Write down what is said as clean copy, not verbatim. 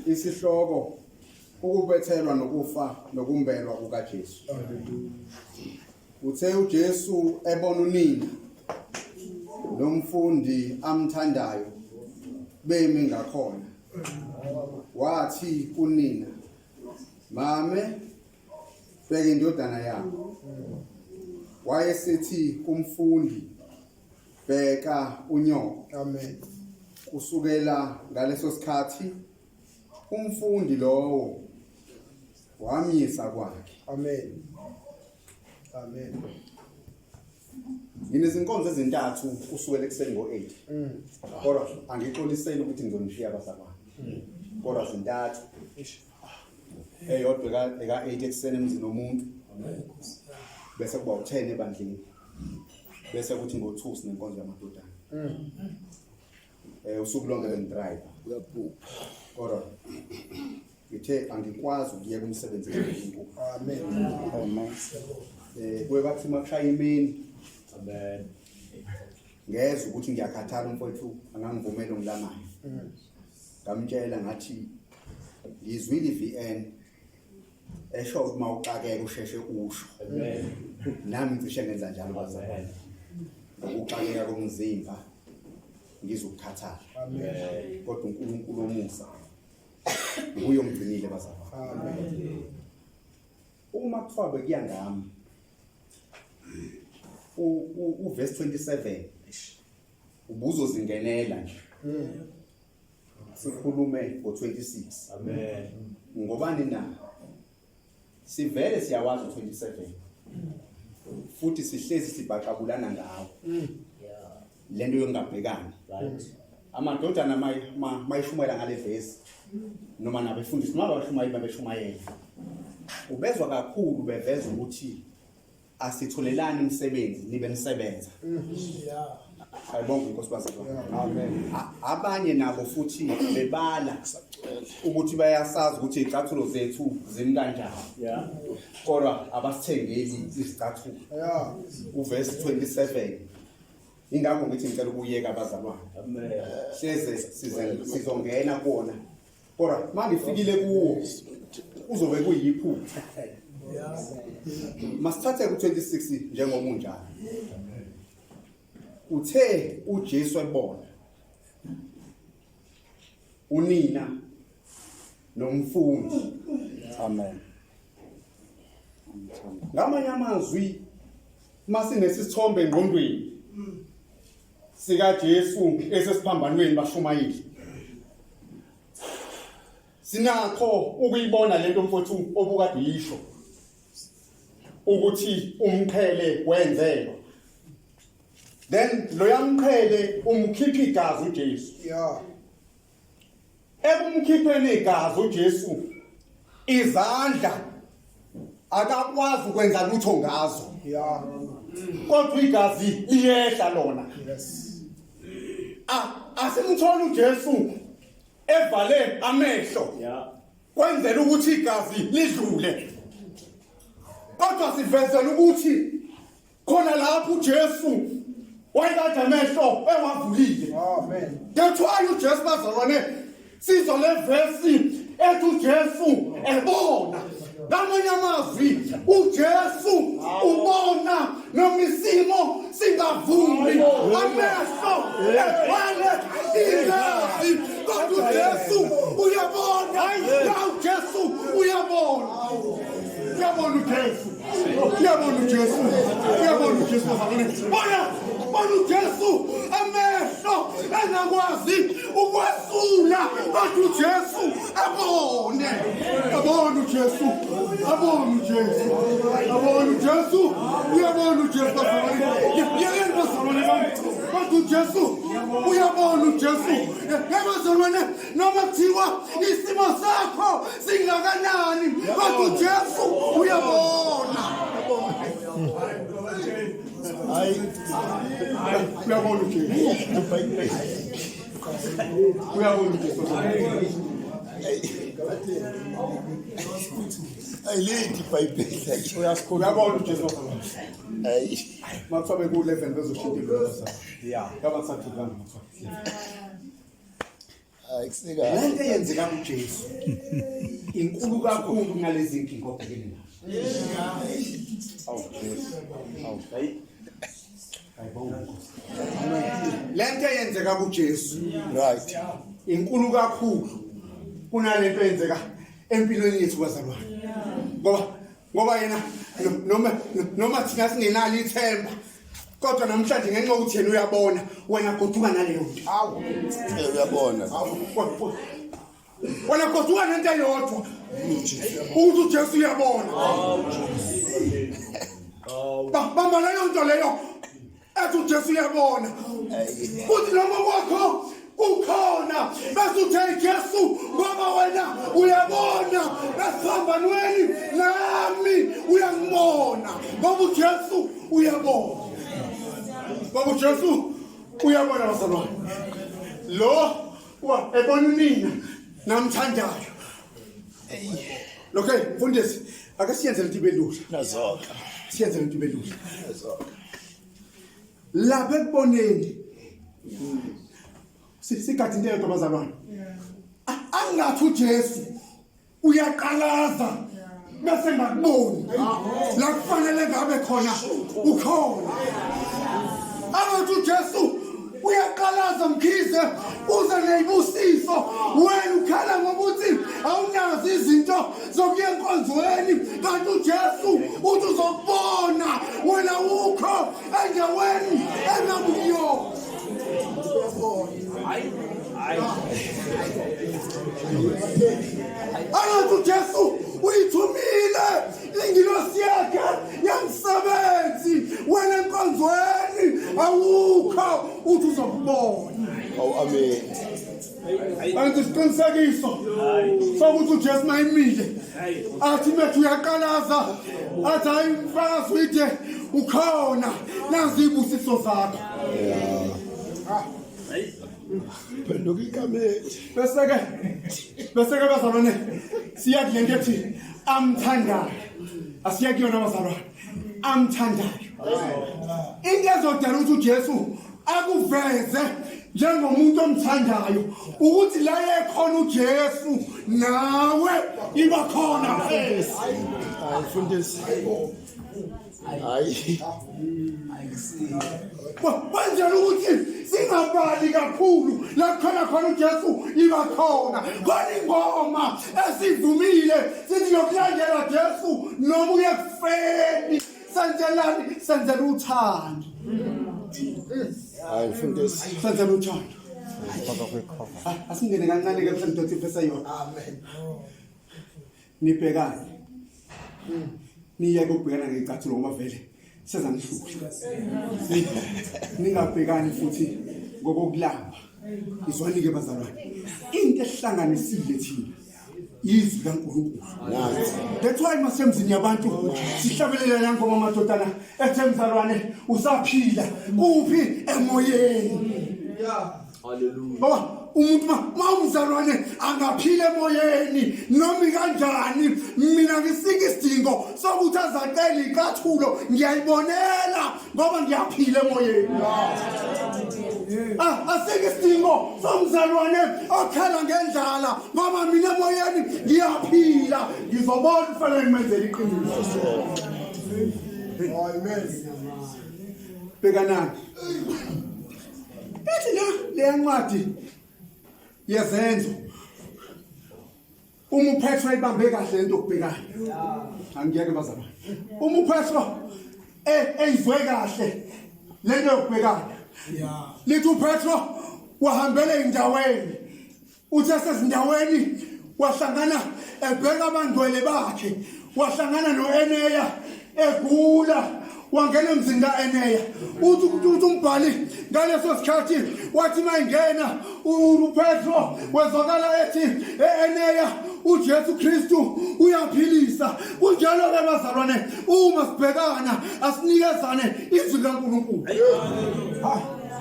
Isihloko ukubethelwa nokufa nokumbelwa kukaJesu. Uthe uJesu ebona unina nomfundi amthandayo bemi ngakhona. Wathi kunina, "Mame, bheka indodana yakho." Wayesethi kumfundi, Bheka unyoko. Amen. Kusukela ngaleso sikhathi umfundi lowo wamyisa kwakhe. Amen. Amen. Nginezinkonzo ezintathu kusukela ekuseni ngo-8. Kodwa angixoliseli ukuthi ngizonishiya abazalwane. Kodwa zintathu. Eyodwa eka-8 ekuseni emzini womuntu. Bese kuba u-10 ebandleni. Bese kuthi ngo-2 sinenkonzo yamadodana. Usuku lonke bengidrive. Uyaphupha. Kodwa ngithe angikwazi ukuyeka umsebenzi kaNkulunkulu. Amen. Amen. Kuye kwathi uma kushaya imini. Amen. Ngezwa ukuthi ngiyakhathala umfowethu angangivumela ongilamayo. Ngamtshela ngathi ngizwile iVN esho ukuthi uma uxakeka usheshe usho. Amen. Nami ngicishe ngenza njalo bazalwane. Ngokuxakeka komzimba ngizukukhathala. Amen. Kodwa uNkulunkulu omusa nguye ongigcinile bazalwane. Amen. Uma kuthiwa bekuya ngami uverse 27 ubuzozingenela nje. Sikhulume ngo26. Amen. Ngobani na? Sivele siyawazi u27. Futhi sihlezi sibhaxabulana ngawo. Yeah. Lento yokungabhekani. Right. Amadodana mayishumayela ngale vesi noma nabefundisi noma abashumayeli babeshumayela ubezwa kakhulu beveza ukuthi asitholelani umsebenzi nibe nisebenza. Ayibonge inkosi bazalwane. Amen. Abanye nabo futhi bebala ukuthi bayasazi ukuthi izicathulo zethu zimi kanjani. Yeah. Kodwa abasithengeli izicathulo. Yeah. Uverse 27. Ingakho ngithi ngicela ukuyeka abazalwane. Amen. Hleze size sizongena kuwona. Kodwa mangifikile kuwo uzobe kuyiphutha. Masithathe ku26 njengoba unjalo. Uthe uJesu ebona unina nomfundi. Amen. Ngamanye amazwi masinesithombe engqondweni sikaJesu esesiphambanweni bashumayeli. Sinakho ukuyibona lento mfowethu obukade uyisho ukuthi umqhele wenzelwa. Then loya mqhele umkhipha igazi uJesu. Yeah. Ekumkhipheni igazi uJesu izandla akakwazi ukwenza lutho ngazo. Yeah. Kodwa igazi liyehla lona. Yes. Ah, asimtholi uJesu evale amehlo. Yeah. Kwenzela ukuthi igazi lidlule. Kodwa sivezela ukuthi khona lapho uJesu wayekade amehlo ewavulile. Amen. That's why uJesu bazalwane sizwa le verse ethi uJesu ebona. Ngamanye amazwi uJesu ubona noma isimo singavumi amehlo egcwele igazi kodwa uJesu uyabona. La uJesu uyabona. Uyabona uJesu. Uyabona uJesu. Uyabona uJesu bazalwane. Bona bona uJesu amehlo engakwazi ukwesula kodwa uJesu abone. Abone uJesu. Abone uJesu. Abone uJesu. Uyabona uJesu bazalwane. Yekeni bazalwane bami. Kodwa uJesu uyabona uJesu. Yebo bazalwane noma kuthiwa isimo sakho singakanani kodwa uJesu uyabona. Hayi. Uyabona uJesu. Uyabona uJesu. Ayilithi iBhayibheli. Uyabona uJesu. Hayi. Makuthiwa beku-11 bezoshintsha into. Yeah. Ngaba sathi kangaka. Hayi kusikahle. Lento eyenzeka kuJesu inkulu kakhulu kunalezi nkinga obhekene nazo. Awu Jesu. Awu hayi. Ayibonga Nkosi. Lento eyenzeka kuJesu Right. inkulu kakhulu kunalento eyenzeka empilweni yethu bazalwane. Ngoba ngoba yena noma noma thina singenalo ithemba kodwa namhlanje ngenxa yokuthi yena uyabona wena goduka naleyo nto Awu. Uyabona. Wena goduka nento eyodwa ukuthi uJesu uyabona. Bamba leyo nto leyo ethi uJesu uyabona futhi noma kwakho kukhona bese uthe Jesu ngoba wena uyabona esiphambanweni nami uyangibona ngoba uJesu uyabona ngoba uJesu uyabona bazalwane lo ebona unina namthandayo. Okay mfundisi ake siyenze lento ibe lula. Nazoka. Siyenze lento ibe lula. Nazoka. Lapha ekuboneni sigade into eyodwa bazalwane. Angathi uJesu uyaqalaza bese ngakuboni la kufanele ngabe khona ukhona. Angathi uJesu uyaqalaza mkhize uze neyibusiso wena ukhala ngokuthi awunazo izinto zokuya enkonzweni kanti uJesu uthi uzokubona wena ukho endaweni engabukuyona. Angathi uJesu uyithumile ingilosi yakhe yamsebenzi wena enkonzweni awukho uthi uzokubona. Awu amen. Angithi isiqinisekiso sokuthi uJesu mayimile athi methu uyaqalaza athi hayi mfakazi wide ukhona nazi ibusiso zakho. Phenduka ikameli. Bese ke bese ke bazalwane siya kule nto ethi amthandayo. Asiya kuyona bazalwane. Amthandayo. Into ezodala ukuthi uJesu akuveze njengomuntu omthandayo ukuthi la ekhona uJesu nawe iba khona phezulu. Hayi mfundisi. Hayi. Kwenzela ukuthi singabali kakhulu la khona khona uJesu iba khona. Khona ingoma esivumile sithi yokulandela Jesu noma uye kufeni senzelani senzela uthando. Hayi mfundisi. Senzela uthando. Asingene kancane ke mhlawumbe ndothi ivese yona. Amen. Nibhekane. Niyeke ukubhekana ngecathulo ngoba vele sezanihlupha. Ningabhekani futhi ngokokulamba. Izwani-ke bazalwane. Into ehlanganisile thina izwi kaNkulunkulu. Nansi. That's why masemzini yabantu sihlabelela la ngoma madodana ethe mzalwane usaphila kuphi emoyeni. Hallelujah. Baba umuntu ma umzalwane angaphila emoyeni noma kanjani mina ngisika isidingo sokuthi azacele icathulo ngiyayibonela ngoba ngiyaphila emoyeni. Ah, asike isidingo somzalwane okhala ngendlala ngoba mina emoyeni ngiyaphila ngizobona kufanele ngimenzele iqiniso. Amen. Bhekanani. Ithi la leya ncwadi yezenzo uma uPetro ayibambe kahle lento okubhekayo. Angiyeke bazalwane. Uma uPetro eyizwe kahle lento yokubhekana. Lithi uPetro wahambela endaweni Uthe sezindaweni wahlangana ebheka abangcwele bakhe wahlangana no-Eneya egula wangena emzini ka-Eneya uthi uthi umbhali ngaleso sikhathi wathi mayingena uPetro wezwakala ethi e-Eneya uJesu Kristu uyaphilisa kunjalo ke bazalwane uma sibhekana asinikezane izwi likaNkulunkulu.